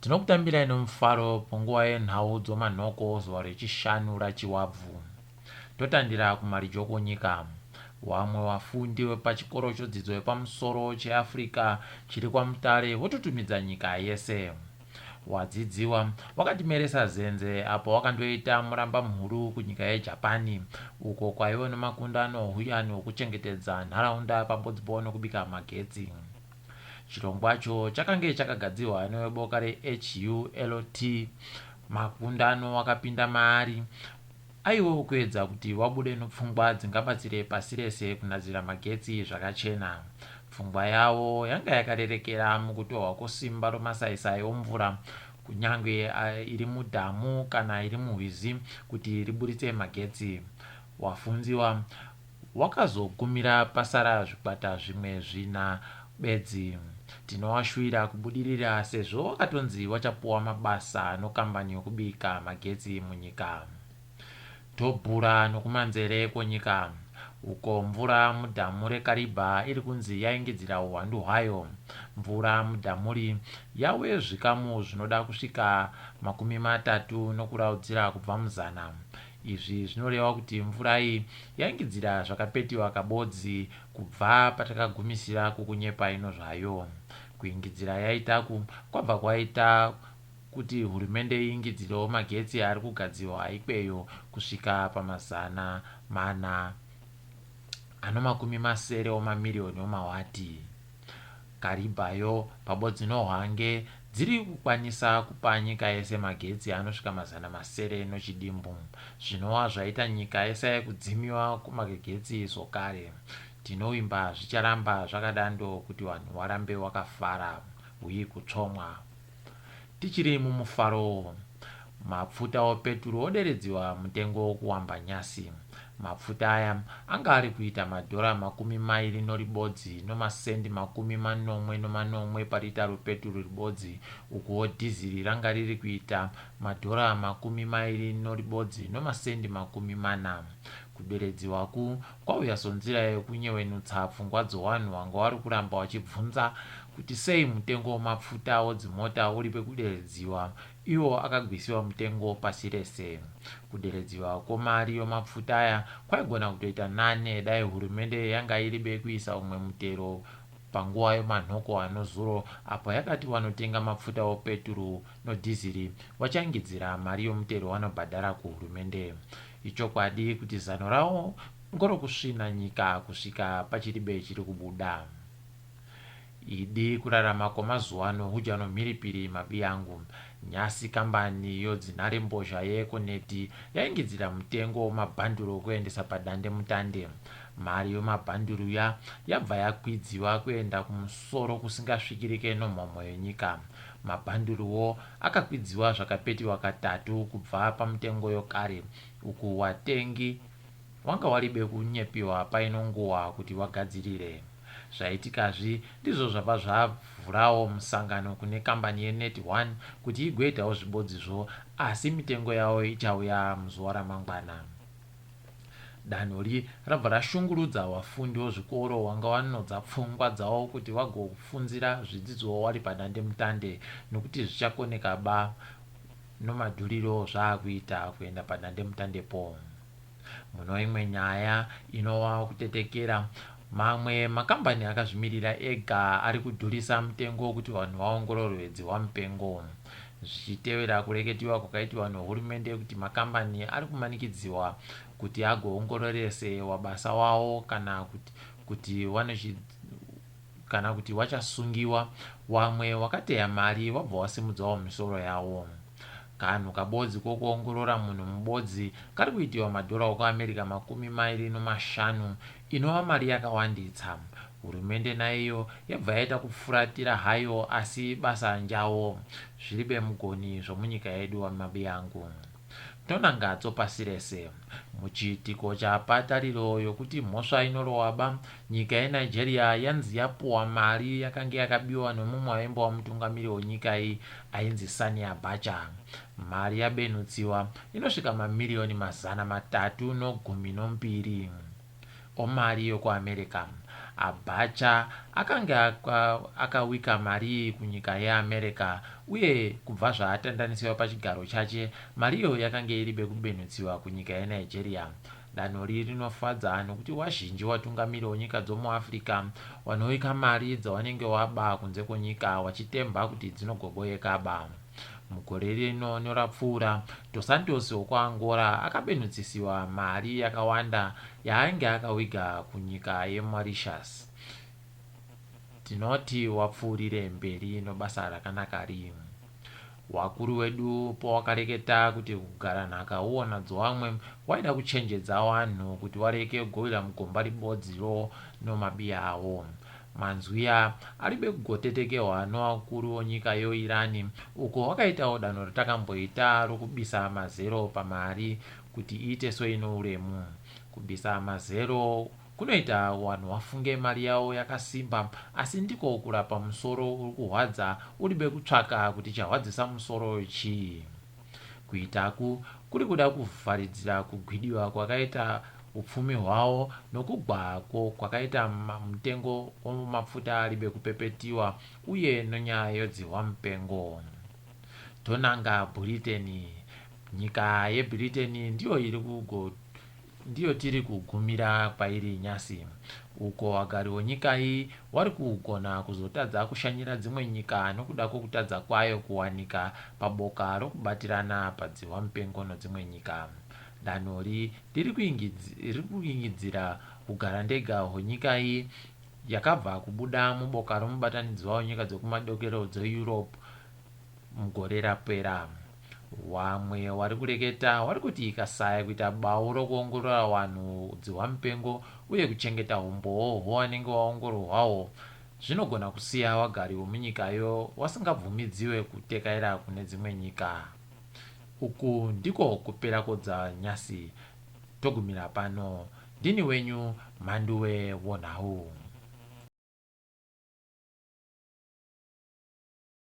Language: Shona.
Tinokutambirai nomufaro panguva yenhau dzomanhoko zuva rechishanu raChiwabvu. Totandira kumarijo kwenyika. Wamwe wafundi wepachikoro chodzidzo yepamusoro cheAfrica chiri kwaMutare votutumidza nyika yese. Wadzidziwa wakatimeresa zenze apo wakandoita murambamhuru kunyika yeJapani uko kwaive nemakundano ohuyani hwokuchengetedza nharaunda pabodzipo nokubika magetsi. Chirongwacho chakange chakagadzirwa neveboka reHULT. Makundano akapinda maari aive okuedza kuti wabude nopfungwa dzingabatsire pasi rese kunadzira magetsi zvakachena. Pfungwa yavo yanga yakarerekera mukutorwa kwesimba romasaisai omvura kunyange iri mudhamu kana iri muhwizi kuti riburitse magetsi. Wafunziwa wakazogumira pasara zvikwata zvimwe zvina bedzi. Tinowashuwira kubudirira sezvo wakatonzi wachapuwa mabasa nokambani yokubika magetsi munyika. Tobhura nokumanzere kwenyika uko mvura mudhamu reKariba iri kunzi yaingidzira uwandu hwayo. Mvura mudhamuri yave zvikamu zvinoda kusvika 30 nokuraudzira kubva muzana. Izvi zvinoreva kuti mvura iyi yaingidzira zvakapetiwa kabodzi kubva patakagumisira kukunyepa ino zvayo. Kuingidzira yaitaku kwabva kwaita kuti hurumende iingidzirewo magetsi ari kugadziwa ikweyo kusvika pamazana mana ano 70 omamiriyoni omawati. Karibhayo pabodzi noHwange dziri kukwanisa kupa nyika yese magetsi anosvika 600 nochidimbu zvinova zvaita nyika yese kudzimiwa kumagetsi zvokare. Tinovimba zvicharamba zvakadando kuti vanhu varambe wakafara uye kutsvomwa. Tichiri mumufaro, mapfuta opeturu oderedziwa mutengo wokuwamba nyasi. Mapfuta aya anga ari kuita madhora 21 nomasendi 77 parita ropeturu ribodzi, ukuwo dhiziri ranga riri kuita madhora 21 nomasendi 40. Kuderedziwaku kwauya sonzira yokunyevenutsa pfungwa dzowanhu wanga wari kuramba wachibvunza kuti sei mutengo wemapfuta odzimota uri pekuderedziwa iwo akagwisiwa mutengo pasi rese. Kuderedziwa kwemari yomapfuta aya kwaigona kutoita nane dai hurumende yanga iribe kuisa umwe mutero panguva yomanhoko anozuro apo yakati wanotenga mapfuta opeturu nodhiziri wachangidzira mari yomutero wanobhadhara kuhurumende. Ichokwadi kuti zano ravo ngorokusvina nyika kusvika pachiribe chiri kubuda. Idi kurarama kwamazuva ano huja nomhiripiri mabiyangu. Nyasi kambani yodzinharembozha yeEconet yaingidzira mutengo wemabhanduru okuendesa padandemutande. Mari yomabhanduru ya yabva yakwidziwa kuenda kumusoro kusingasvikirike nomhomho yenyika. Mabhanduruwo akakwidziwa zvakapetiwa katatu kubva pamutengo yokare uku watengi wanga waribe kunyepiwa paino nguva kuti wagadzirire. Zvaitikazvi ndizvo zvabva zvavhurawo musangano kune kambani yeNet One kuti igoitawo zvibodzizvo asi mitengo yavo ichauya muzuva ramangwana. Danhori rabva rashungurudza wafundi wozvikoro wanga wanodza pfungwa dzavo kuti wagofunzira zvidzidzo wari padandemutande nokuti zvichakoneka ba nomadhuriro zvaakuita kuenda padandemutandepo. Muno imwe nyaya inova kutetekera, mamwe makambani akazvimirira ega ari kudhurisa mutengo wekuti vanhu vaongororwe dzihwa mupengo. Zvichitevera kureketiwa kwakaitiwa nohurumende kuti makambani ari kumanikidziwa kuti agoongororese wabasa wavo kana kuti kana kuti wachasungiwa, wamwe wakateya mari wabva wasimudzawo misoro yawo. Kanhu kabodzi kokuongorora munhu mubodzi kari kuitiwa madhora okuAmerica 25 inova mari yakawanditsa. Hurumende naiyo yabva yaita kufuratira hayo asi basa njawo. Zviribe mugoni zvomunyika yedu wamabiyangu. Tonangadzo pasi rese. Muchiitiko chapa tariro yokuti mhosva inorowaba, nyika yeNigeria yanzi yapuwa mari yakange yakabiwa nomumwe waimbova mutungamiri wenyika iyi ainzi Sani Abacha. Mari yabenutsiwa inosvika mamiriyoni 312 omari yokuAmerica. Abacha akange akawika mari iyi kunyika yeAmerica uye kubva zvaatandanisiwa pachigaro chache, mari iyo yakange iribe kubenutsiwa kunyika yeNigeria. Danho ri rinofadza nokuti wazhinji watungamiri wenyika dzomuAfrica wanowika mari dzawanenge waba kunze kwenyika wachitemba kuti dzinogoboyekaba. Mugore rino norapfuura, Dos Santos wekuAngola akabenutsisiwa mari yakawanda yaainge akawiga kunyika yeMauritius. Tinoti wapfuurire mberi nobasa rakanaka ri. Wakuru wedu powakareketa kuti kugara nhaka uona dzowamwe waida kuchenjedza wanhu kuti wareke kugowira mugomba ribodziro nomabiya awo. Manzwi ya aribe kugotetekehwa nowakuru wonyika yoIrani uko wakaitawo danho ratakamboita rokubisa mazero pamari kuti iite soino uremu. Kubisa mazero kunoita wanhu wafunge mari yawo yakasimba asi ndiko kurapa musoro uri kuhwadza uribe kutsvaka kuti chahwadzisa musoro chii. Kuitaku kuri kuda kuvharidzira kugwidiwa kwakaita upfumi hwawo nokugwako kwakaita mutengo wemapfuta aribe kupepetiwa uye nonyaya yodzihwa mupengo. Tonanga Bhuriteni. Nyika yeBhiriteni ndiyo iri kugo ndiyo tiri kugumira kwairi nyasi uko wagari wenyika iyi wari kugona kuzotadza kushanyira dzimwe nyika nokuda kwokutadza kwayo kuwanika paboka rokubatirana padzihwa mupengo nodzimwe nyika. Danho ri riri kuingidzira ugarandega hwenyika iyi yakabva kubuda muboka romubatanidzwa wenyika dzokumadokero dzeEurope mugore rapera. Wamwe wari kureketa wari kuti ikasaya kuita bau rokuongorora wanhu dzihwa mupengo uye kuchengeta umbowo hwawanenge waongororwawo zvinogona kusiya wagari wemunyikayo wasingabvumidziwe kutekaira kune dzimwe nyika. Uku ndiko kupera kodza nyasi togumira pano. Ndini wenyu Mhanduwe wonhau.